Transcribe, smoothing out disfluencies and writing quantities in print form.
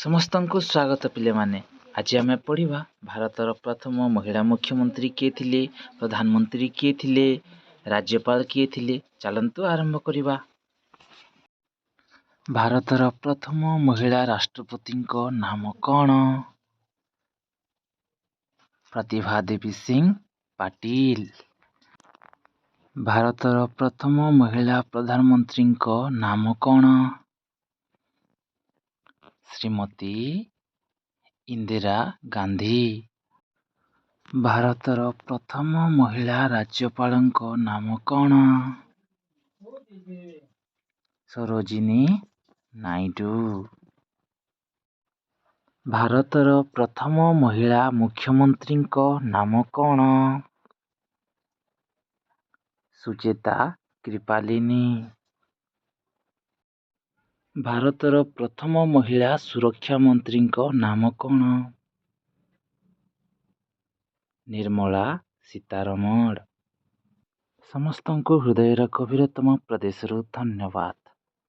ସମସ୍ତଙ୍କୁ ସ୍ୱାଗତ ପିଲାମାନେ। ଆଜି ଆମେ ପଢ଼ିବା ଭାରତର ପ୍ରଥମ ମହିଳା ମୁଖ୍ୟମନ୍ତ୍ରୀ କିଏ ଥିଲେ, ପ୍ରଧାନମନ୍ତ୍ରୀ କିଏ ଥିଲେ, ରାଜ୍ୟପାଳ କିଏ ଥିଲେ। ଚାଲନ୍ତୁ ଆରମ୍ଭ କରିବା। ଭାରତର ପ୍ରଥମ ମହିଳା ରାଷ୍ଟ୍ରପତିଙ୍କ ନାମ କ'ଣ? ପ୍ରତିଭା ଦେବୀ ସିଂ ପାଟିଲ। ଭାରତର ପ୍ରଥମ ମହିଳା ପ୍ରଧାନମନ୍ତ୍ରୀଙ୍କ ନାମ କ'ଣ? ଶ୍ରୀମତୀ ଇନ୍ଦିରା ଗାନ୍ଧୀ। ଭାରତର ପ୍ରଥମ ମହିଳା ରାଜ୍ୟପାଳଙ୍କ ନାମ କ'ଣ? ସରୋଜିନୀ ନାଇଡୁ। ଭାରତର ପ୍ରଥମ ମହିଳା ମୁଖ୍ୟମନ୍ତ୍ରୀଙ୍କ ନାମ କ'ଣ? ସୁଚେତା କୃପାଲିନୀ। ଭାରତର ପ୍ରଥମ ମହିଳା ସୁରକ୍ଷା ମନ୍ତ୍ରୀଙ୍କ ନାମ କ'ଣ? ନିର୍ମଳା ସୀତାରମଣ। ସମସ୍ତଙ୍କୁ ହୃଦୟର ଗଭୀରତମ ପ୍ରଦେଶରୁ ଧନ୍ୟବାଦ।